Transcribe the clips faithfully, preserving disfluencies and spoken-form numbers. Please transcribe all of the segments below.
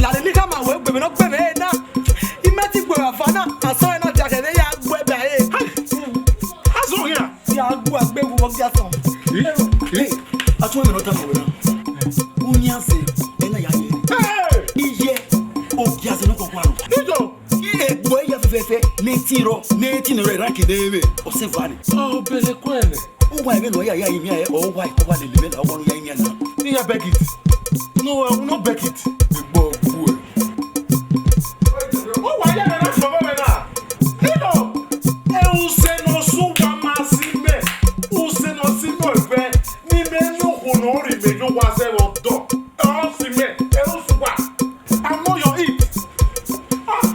Lale ni khama wẹ gbe emwi ne ọ gbe mwẹ na. I ma ti gbe afa na, asọn na dia kẹ vbe ya gbe ba ẹre. Asọn hia. Ya gbe agbe vbe ọgua asọn. Hey, atụ emwi ne ọ tama wẹ na. Unianse, ena ya ye. Hey! Iye, ọgua asọn nọ kọkua nọ. Ito. Egbe ya fẹfẹfẹ, ne ti rọ, ne ti nọ rẹ ra kede vbe. Ọ sẹ vani. Ọ bẹlẹ kuẹlẹ. Uwa ẹmwẹ ne ọ ya ya imian, ọ wa, ọ wa lele mwẹ la, ọ wa ne u ya imian na. Ne I ya beg it. No, I will not beg it. Egbe ọgbuẹ. Ọ wa ya nana sọ vbe na. Nino, e use ne ọ sẹ uwa ma si mẹ. Use ne ọ si mẹ ọgbẹ. Ne imẹ ne okhuo ne ọ rhie imẹ ye owa zẹ vbe ọdọ. Ọ si mẹ, e use uwa. I know your it. Ah.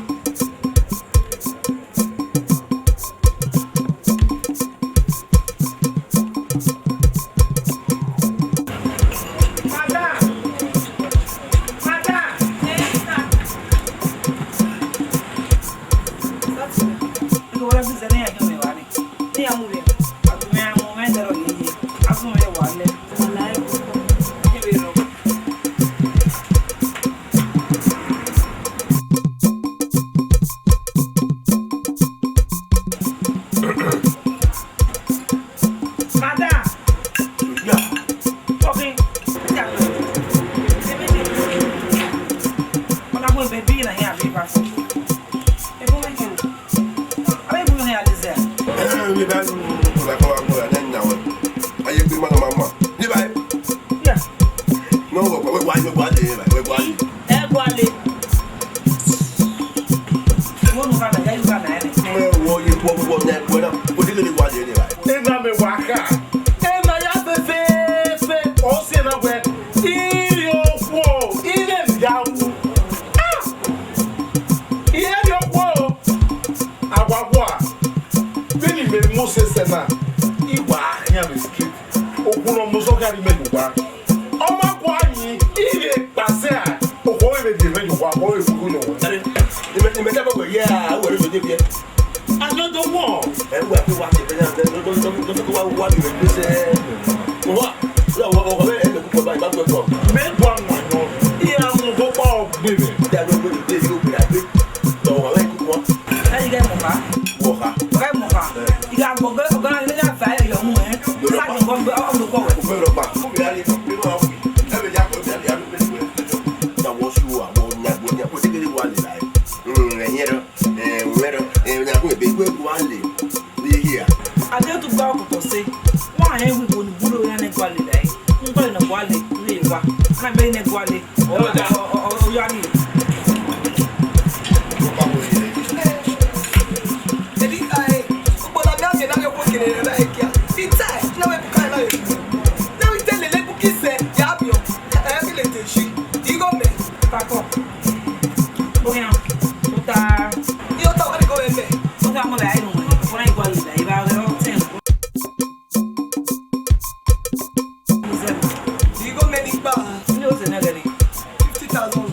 Madam! Madam! Eke wẹ bize ne iran khian mwẹ evba nii, ne iran mu vbe, a gu mwẹ, a mu mwẹ dẹrọ yeye, a sunu mwẹ wa lẹ. Wala ẹkọ. Eke vbe rrọọ. Madam. Yeah. Okay. Madam, we baby na here, baby. Ebo me ke. Abe bu me ya lizẹ. Eh, mi ba nu, la ko wa ko ya na na wa. Aye bi ma ma ma. Ni ba. Yeah. No, we, we, we, we, we, we, we, we. Ẹ guale. Wo nu ka na, ya yu ka na ene. Me wo ye wo wo na ko na. Ko de le wa de ni ba. Ena me wa kha. Ena ya fe fe fe. O se na we. Iri okhuo, ire ya wu. Ah! Ire okhuo. Awa wa. Vbene imẹ mu sẹ sẹ na, I wa khian vbe street. Okhuo ne ọ mosọ khian rhie imẹ ye owa. Ọ ma gua yin, I rhie kpasẹ a, okhuo vbe rhie mwẹ ye owa, okhuo vbe rhie uwu ye owa. Imẹ, imẹ tama wẹ ye a, wẹ rhie ye viẹ. A yọ do wọ. Ẹ wẹ ke wa ke bẹ ya, do do do do wa wa ni vbe sẹ. Owa, ya wa wa wa ẹ lẹ ku ba ba ku ko. Mẹ gua ma nọ. I ra mu go pa ogbe mẹ. Ya do do de yo gbe. Tọ wa wẹ ku wa. Ẹ, I ghẹ mọ kha. Wọ kha. Ọ ghẹ mọ kha. I gha gbọgbe, ọ gha ne ya fa ẹre yọ mu, ẹ. Sa jọ gbọgbe, ọ, ọ, ọ, ọ. Ugbe rọkpa. Ugbe a le tọ, ugbe ma wi. Ẹ vbe ya kọ, ugbe a le ya ugbe. Ya wọ su, a wọ nya, wọ nya, ko te kere wa le la, ẹ. Mm, ẹ yẹn rọ, ẹ, wẹ rọ, ẹ, nya ko ebe, ugbe wa le. Ye hia. A de tu gba ọkọkọ sẹ. Wa rẹn wi wo ni gbulo ya ne gua le la, ẹ. N gua le ne gua le, re wa. Ka mẹ ne gua le. Ọ, ọ, ọ, ọ, ọ, ya ni. Ebi ka e, ukpo na mi a ke na mi okhuo kene rẹ na ekia. Ita, na we buka na we. Na we tele le buki se, ya bi o. Ẹ ke le te shi. Igho mẹ. Takọ. Oyan. Ota. Iyota wa ni ko we mẹ. Ota mo la inu. Fọna igua le la, iba rẹ o ten. Igho mẹ ni gba. Fifty thousand.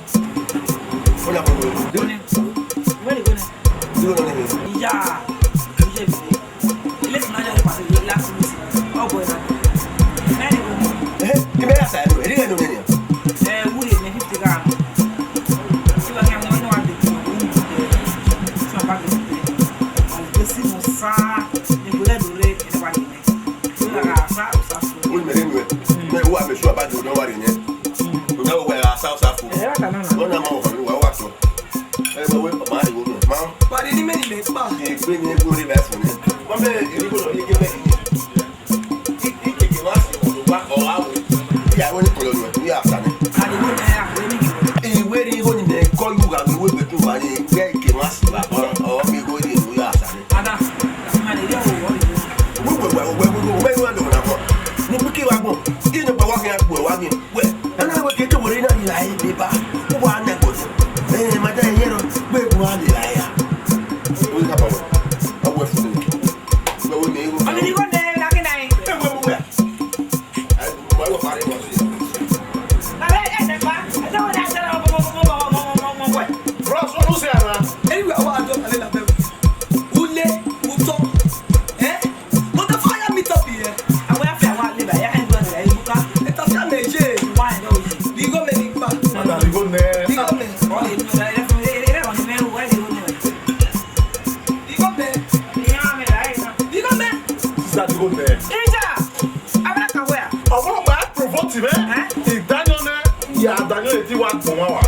Igho nọ nẹ. Iya. Ilé ìfúnná jẹ́ ìpàdé yìí last week. Ọ bọ̀ ẹ̀rọ. Ẹni wo? Ẹ, ibẹ̀ yà sàyẹn lọ, èdè yẹn ló nìyẹn. Ẹ, wúri èmi fifty gram. Tí wọ́n ní àwọn ọmọ náà wà lè fi owó mi jẹ, tí wọ́n bá lè fi jẹ. Àwọn ìgbésí mo sá, ìgbélé lóore, ẹni wà lè mẹ. Ó yà rà sá, ó sá fún. Ó yẹ mẹ́rin nù ẹ̀. Mẹ́rin wà mí sùn àbájọ ọdún wà lè yẹn. Ọ̀gá wo wà rà sá, ó sá fún. Ẹ, ẹ bá kà náà nà. Wọ́n náà máa wọ̀ fún mi, wà á wà sọ. Ẹ, wẹ́wẹ́, ọ̀ma àdìgbò nù. Máa. Pàdé ní mẹ́rin mẹ́fà. Ìgbé ni egbò rẹ̀ bá fún mi. Wọ́n bẹ̀rẹ̀ ìdíkò náà yé gẹ́gẹ́. Ìkèkè wá sí ọ̀dọ̀. Ija, a ma ka wẹ a? Ọmọ ọkpa provoke mwẹ. Eh? I danmwehọ nẹ, ya danmwehọ eti wa gbọnmwẹ wa.